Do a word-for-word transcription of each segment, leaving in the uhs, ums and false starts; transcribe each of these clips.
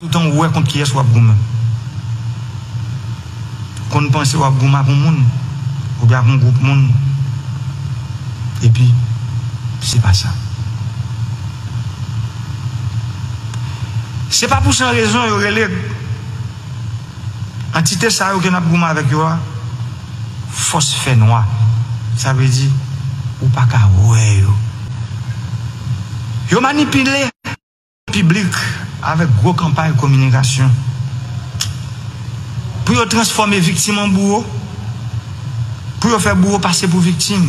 Toutan ou wè kont kiyès w ap goumen. Konn panse w ap goumen ak yon moun, oubyen ak yon gwoup moun, epi se pa sa. Se pa pou san rezon yo rele antite sa yo ke n ap goumen avèk yo a fòs fènwa. Sa vle di, ou pa ka wè yo. Yo manipile piblik avèk gwo kanpay kominikasyon pou yo transfòme viktim an bouwo, pou yo fè bouwo pase pou viktim.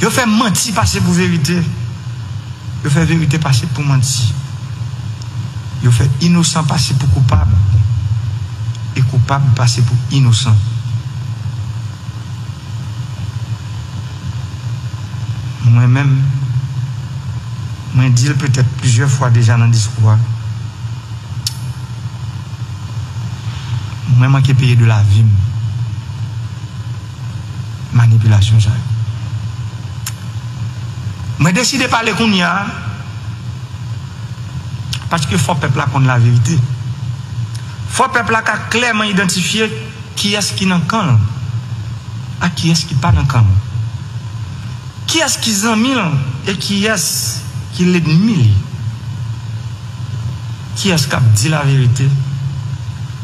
Yo fè manti pase pou verite. Yo fè verite pase pou manti. Yo fè inosan pase pou koupab. E koupab pase pou inosan. Mwen menm, mwen di l petèt plizyè fwa deja nan diskou a, mwen manke peye de lavi m manipilasyon sa yo. Mwen deside pale kounye a, paske fò pèp la konn laverite. Fò pèp la ka klèman idantifye kiyès ki nan kan l ak kiyès ki pa nan kan l. Kiyès ki zanmi l e kiyès ki lènmi li. Kiyès k ap di laverite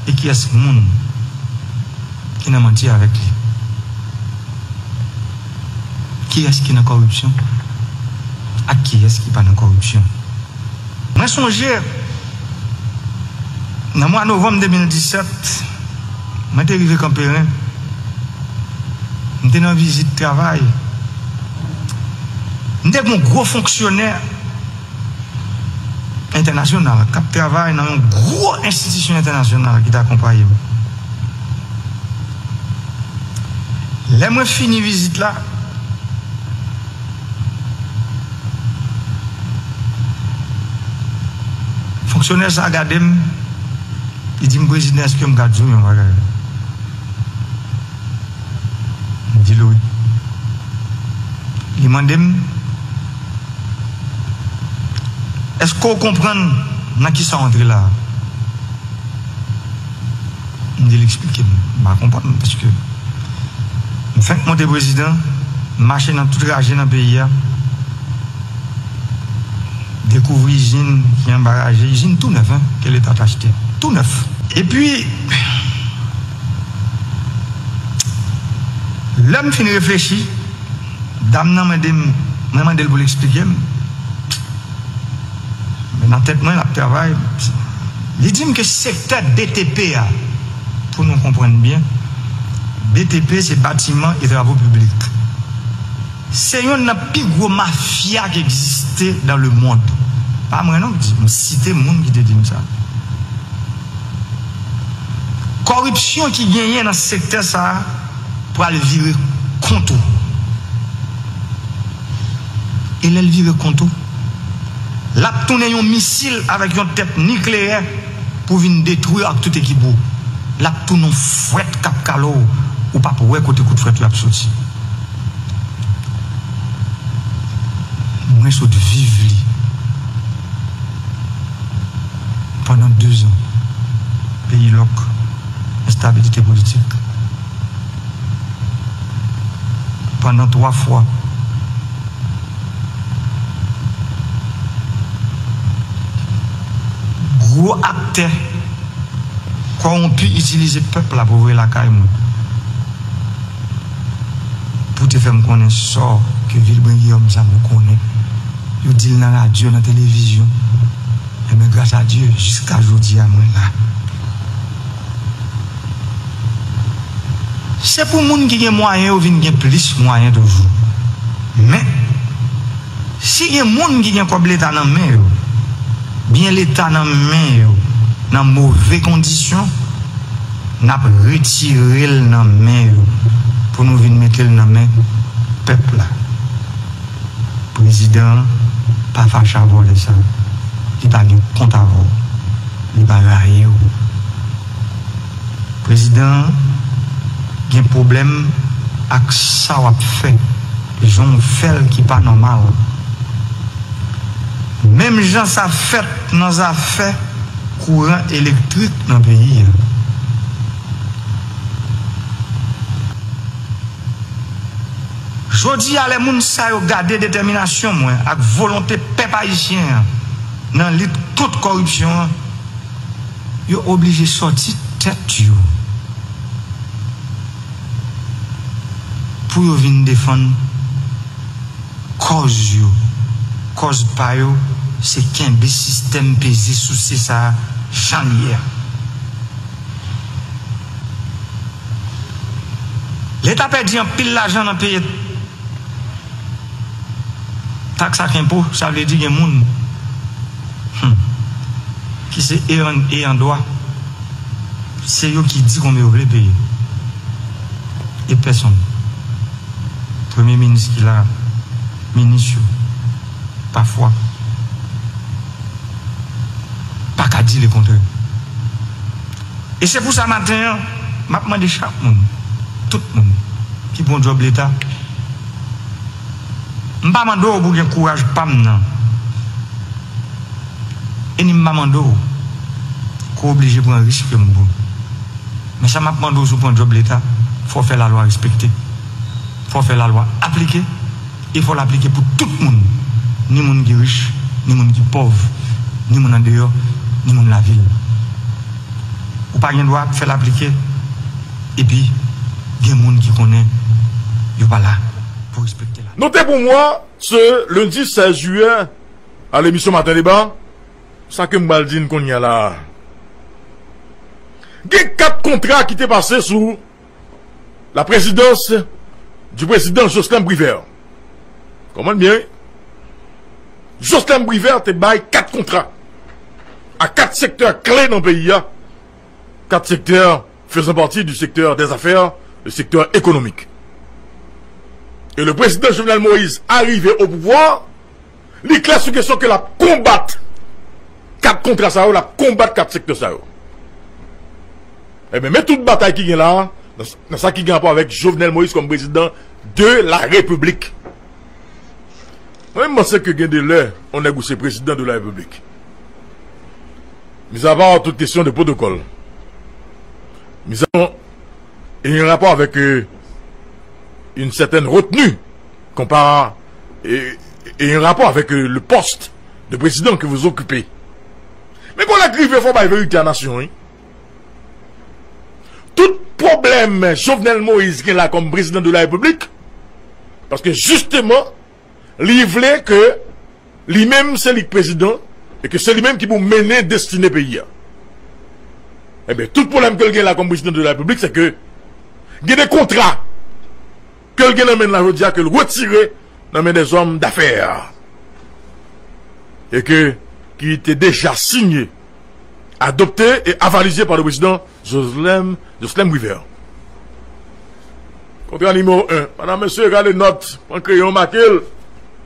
e kiyès moun ki nan manti avèk li. Kiyès ki nan kòripsyon ak kiyès ki pa nan kòripsyon. Mwen sonje, nan mwa novanm de mil disèt, mwen te rive Kanperen. M te nan vizit travay. M te gen yon gwo fonksyonè entènasyonal k ap travay nan yon gwo enstitisyon entènasyonal ki t akonpaye m. Lè mwen fini vizit la, fonksyonè sa a gade m, li di m, "Prezidan, èske m ka di w yon bagay?" M di l wi. Li mande m, "Èske w konprann nan kisa w antre la a?" M di l eksplike m. M pa konprann, paske m fenk monte prezidan, m mache nan tout raje nan peyi a, dekouvri izin ki anba raje, izin tou nèf, en, ke Leta t achte. Tou nèf. Epi, lè m fin reflechi, dam nan mande m, mwen mande l pou l eksplike m. Men nan tèt mwen, l ap travay. Li di m ke sektè B T P a, pou nou konprann byen, B T P se batiman e travo piblik. Se yonn nan pi gwo mafya ki egziste dans le monde. Pa mwen non ki di, m site moun ki te di m sa. Kòripsyon ki genyen nan sektè sa a pral vire kont ou. E lè l vire kont ou, l ap tounen yon misil avèk yon tèt nikleyè pou vin detwi w ak tout ekip ou. L ap tounen yon fwèt k ap kale w, ou p ap wè kote kout fwèt yo ap soti. Mwen sot viv li pandan dezan. Peyi lòk, enstabilite politik. Pandan twa fwa, gwo aktè kòwonpi itilize pèp la pou voye lakay mwen. Pou te fè m konnen sò ke Vilbren Guillaume sa m konnen. Yo di l nan radyo, nan televizyon. Enben, gras a Dye, jiska jodi a, mwen la. Se pou moun ki gen mwayen yo vin gen plis mwayen toujou. Men, si gen moun ki gen kòb Leta nan men yo, byen Leta nan men yo, nan move kondisyon, n ap retire l nan men yo pou nou vin mete l nan men pèp la. Prezidan an pa fache avè w lè sa. Li pa gen kont avè w. Li pa rayi w. Prezidan an gen pwoblèm ak sa w ap fè, jan w fè l ki pa nòmal. Menm jan sa fèt nan zafè kouran elektrik nan peyi a. Jodi a, lè moun sa yo gade detèminasyon mwen ak volonte pèp ayisyen an nan lit kont kòripsyon an, yo oblije sòti tèt yo pou yo vin defann kòz yo. Kòz pa yo, se kenbe sistèm peze souse sa a jan l ye a. Leta pèdi anpil lajan nan peye taks ak enpo, sa vle di gen moun, hmm, ki se eyan, eyan dwa, se yo ki di konbyen yo vle peye. E pèsonn. Premye minis ki la, minis yo, pafwa, pa ka di lekontrè. E se pou sa maten an, m ap mande chak moun, tout moun ki pran djòb leta, m pa mande w pou gen kouraj pa m nan. E ni m pa mande w ke w oblije pran risk ke m pran. Men sa m ap mande w, si w pran djòb leta, fò w fè lalwa respekte. Fò w fè lalwa aplike. E fò l aplike pou tout moun, ni moun ki rich, ni moun ki pòv, ni moun andeyò, ni moun lavil. Ou pa gen dwa ap fè l aplike, epi gen moun ki konnen yo pa la pou respekte la. Notez pour moi, ce lundi seize juillet, à l'émission Matin Débat, sa ke m pral di n kounye a la a. Gen kat kontra ki te pase sou la présidence du président Jocelerme Privert. Konprann byen, wi. Jocelerme Privert te bay kat kontra a kat sektè kle nan peyi a, kat sektè faisant partie du secteur des affaires, le secteur économique. Et le président Jovenel Moïse arrivé au pouvoir, li klè sou kesyon ke l ap konbat kat kontra sa yo, l ap konbat kat sektè sa yo. Ebyen, men tout batay ki gen la a, nan, nan sa ki gen rapò avèk Jovenel Moïse kòm prezidan de la Repiblik. Mwen, m panse ke gen de lè, yon nèg ou se prezidan de la Repiblik. Mis à part toute question de protocole, mis à part, il y a un rapport avec, euh, une certaine retenue comparé et, et un rapport avec, euh, le poste de président que vous occupez. Men kon lè k rive, fò bay verite a nasyon, wi. Tout pwoblèm Jovenel Moïse gen la kòm prezidan de la Repiblik, paske jisteman, li vle ke li menm se li k prezidan e ke se li menm ki pou mennen destine peyi a. Ebyen, tout pwoblèm ke l gen la kòm prezidan de la Repiblik, se ke gen de kontra ke l gen nan men l la jodi a, ke l retire nan men dèzòm dafè, e ke, ki te deja sinye, adopté et avalisé par le président Jocelerme, Jocelerme Privert. Kontra nimewo en. Madanm, mesye, gade nòt, pran kreyon, make l.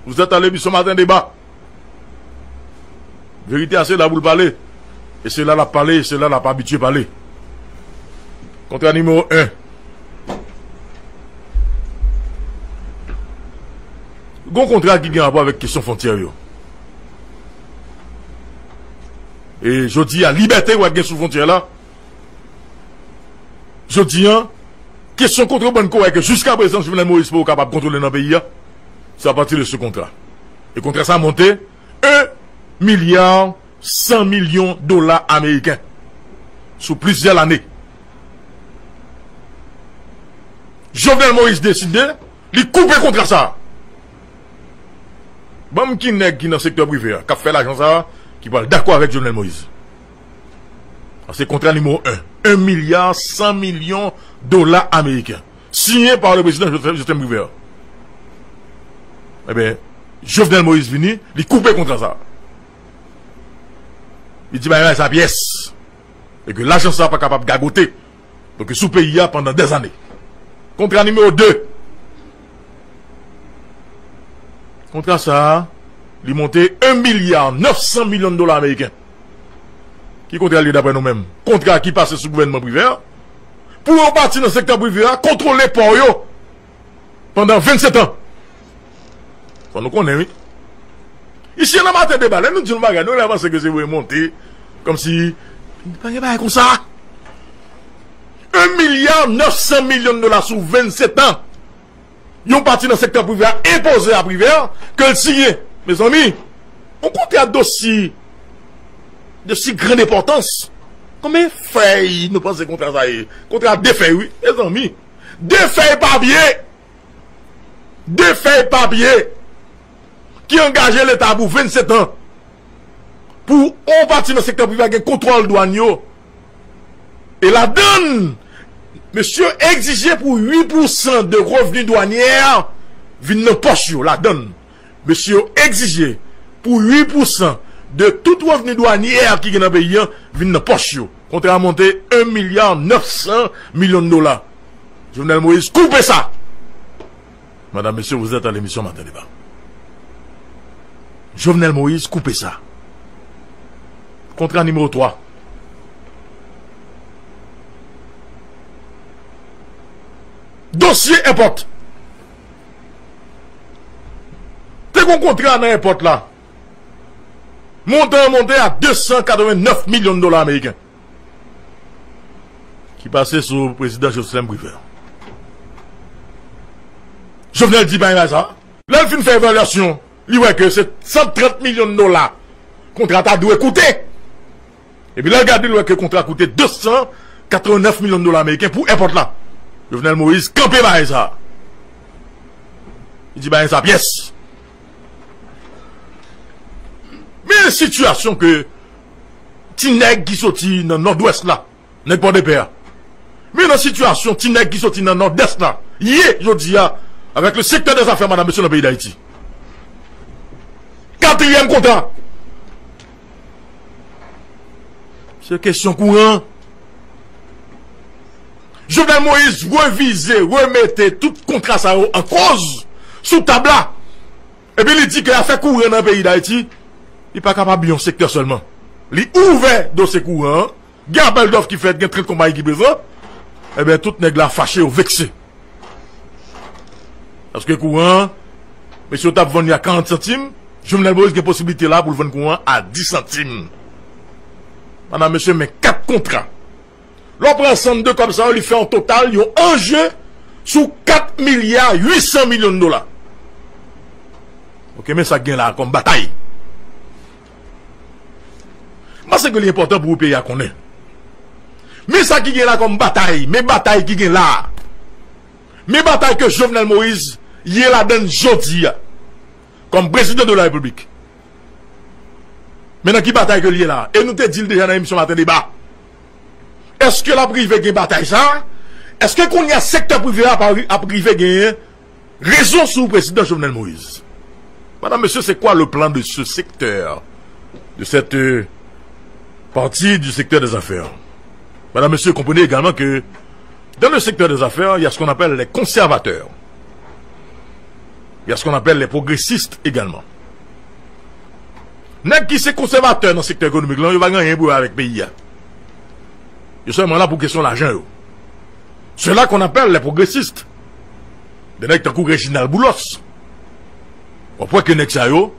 Vous êtes à l'émission Matin Débat. Verite a se la pou l pale. E se la l ap pale, e se la l ap abitye pale. Kontra nimewo en. Gon kontra ki gen rapò avèk kesyon fwontyè yo. E jodi a, libète w ap gen sou fwontyè la. Jodi a, kesyon kontrebann ke w wè ke jiskaprezan Jovenel Moïse poko kapab kontwole nan peyi a, se apati de se kontra. E kontra sa monte un milliard cent millions dola ameriken sou plizyè lane. Jovenel Moïse deside, li koupe kontra sa a. Ban m ki nèg ki nan sektè prive a, k ap fè lajan sa a, ki pral dakò avèk Jovenel Moïse. Se kontra nimewo en, un milliard cent millions dola ameriken, siyen pa le prezidan Jovenel, Jovenel Privert. Ebyen, Jovenel Moïse vini, li koupe kontra sa a. Li di bagay sa pyès. E ke lajan sa a pa kapab gagote. Donk, sou peyi a pandan dèzane. Kontra nimewo de. Kontra sa a, li monte un milliard neuf cent millions de dollars américains. Ki kontra l ye daprè nou menm? Kontra ki pase sou gouvènman Privert pou yon pati nan sektè prive a kontwole pò yo pandan vennsetan. Fò nou konnen, wi. Isi nan Maten Deba, lè nou di yon bagay, nou lè panse ke se vre monte, kòmsi, pa gen bagay konsa. Un milliard neuf cent millions de dollars sou vennsetan. Yon pati nan sektè prive a enpoze a Privert ke l siyen. Mezanmi, yon kontra dosi, dosi grand enpòtans. Konbyen fèy nou panse kontra sa ye? Kontra de fèy, wi, mezanmi. De fèy papye! De fèy papye ki angaje Leta pou vennsetan pou yon pati nan sektè prive a gen kontwòl dwàn yo. E ladann, mesye yo egzije pou uit pousan de revni dwanyè vin nan pòch yo. Ladann, mesye yo egzije pou uit pousan de tout revni dwanyè ki gen nan peyi a vin nan pòch yo. Kontra a monte un milliard neuf cent millions de dollars. Jovenel Moïse, koupe sa! Madame, Monsieur, vous êtes à l'émission Matin Débat. Jovenel Moïse, koupe sa. Kontra nimewo twa. Dosye èpòt. Te gon kontra nan èpòt la. Montan an monte a de san katrevennnèf milyon dola ameriken. Ki pase sou prezidan Jocelyn Privert. Jovenel di pa gen bagay sa. Lè l fin fè evalyasyon, li wè ke se san trant milyon dola kontra ta dwe koute. Epi lè l gade, li wè ke kontra koute de san katrevennnèf milyon dola ameriken pou èpòt la. Jovenel Moïse kanpe bagay sa. Li di bagay sa pyès. Men sitiyasyon ke ti nèg ki soti nan Nòdwès la, nèg Pòdepè a. Men nan sitiyasyon ti nèg ki soti nan Nòdès la ye jodi a, avèk le secteur des affaires, madam, mesye, nan peyi Dayiti. Katriyèm kontra. Se kesyon kouran. Jovenel Moïse revize, remete tout kontra sa yo an koz sou tab la. Epi li di ke afè kouran nan peyi Dayiti, li pa kapab yon sektè sèlman. Li ouvè dosye kouran an, gen apèl dòf ki fèt, gen trant konpayi ki prezan. Ebyen, tout nèg la fache, yo vekse. Paske kouran an, mesye yo t ap vann li a karant santim, Jovenel Moïse gen posiblite la pou l vann kouran an a dis santim. Madam, mesye, men kat kontra. Lè w pran ansanm de kòb sa yo, li fè yon total, yon anje sou kat milya uit san milyon dola. Ok, men sa k gen la kòm batay. M panse ke li enpòtan pou peyi a konnen. Men sa ki gen la kòm batay, men batay ki gen la. Men batay ke Jovenel Moïse ye ladann jodi a, kòm prezidan de la Repiblik. Men nan ki batay ke l ye la? E nou te di l deja nan emisyon Maten Deba. Èske l ap rive gen batay sa? Èske kounye a sektè prive a ap, ap rive genyen rezon sou prezidan Jovenel Moïse? Madame, Monsieur, c'est quoi le plan de ce secteur, de cette, euh, partie du secteur des affaires? Madame, Monsieur, comprenez également que dans le secteur des affaires, il y a ce qu'on appelle les conservateurs. Il y a ce qu'on appelle les progressistes également. Nèg ki se konsèvatè nan sektè ekonomik lan, yo pa gen anyen pou wè avèk peyi a. Yo sèlman la pou kesyon lajan yo. Ceux-là qu'on appelle les progressistes. De nèg tankou Reginald Boulos. W ap wè ke nèg sa yo,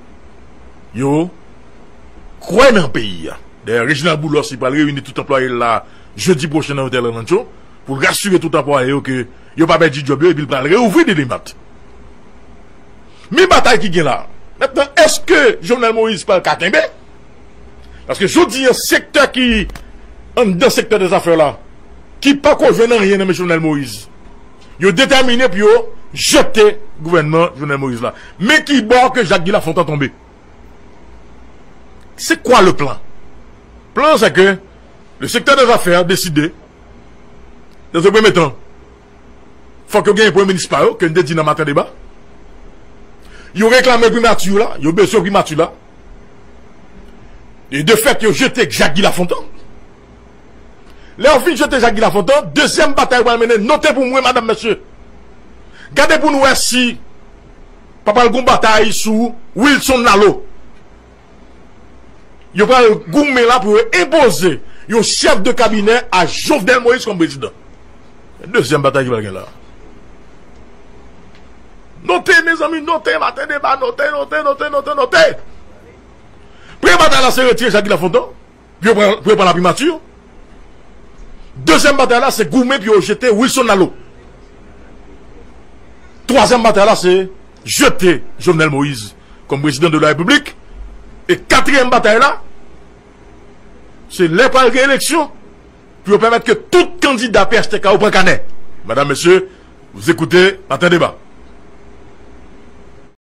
yo kwè nan peyi a. Dayè, Reginald Boulos, li pral reyini tout anplwaye l la jedi pwochen nan otèl Rancho pou l rasire tout anplwaye yo ke yo pa pèdi djòb yo, epi l pral reouvri Delimat. Men batay ki gen la. Mentnan, èske Jovenel Moïse pral ka kenbe? Paske jodi a, sektè ki anndan sektè dèzafè la, ki pako jwenn anyen nan men Jovenel Moïse, yo detèmine pou yo jete gouvènman Jovenel Moïse la. Men ki bò ke Jak Guy Lafontant tonbe. C'est quoi le plan? Plan, c'est que le secteur des affaires a décidé, dans un premier temps, fòk yo genyen premye minis pa yo, ke n te di nan Maten Deba. Yo reklame primati la, yo bezwen primati la. E de fèt, yo jete Jak Guy Lafontant. Lè yo fin jete Jak Guy Lafontant, dezyèm batay yo pral mennen, note pou mwen, madam, mesye. Gade pou nou wè si pa pral gon batay sou Wilson Lalo. Yo pral goumen la pou yo enpoze yon chèf de kabinè a Jovenel Moïse kòm prezidan. Dezyèm batay ki pral gen la. Note, mezanmi, note, Maten Deba, note, note, note, note, note. Premye batay la se retire Jacques Guy Lafontant pou yo pran, pou yo pran laprimati. Dezyèm batay la se goumen pou yo jete Wilson Lalo. Twazyèm batay la se jete Jovenel Moïse kòm prezidan de la Repiblik. E katriyèm batay la se lè pral gen eleksyon pou yo pèmèt ke tout kandida P H T K yo pran kanè. Madam, mesye, vous écoutez Maten Deba.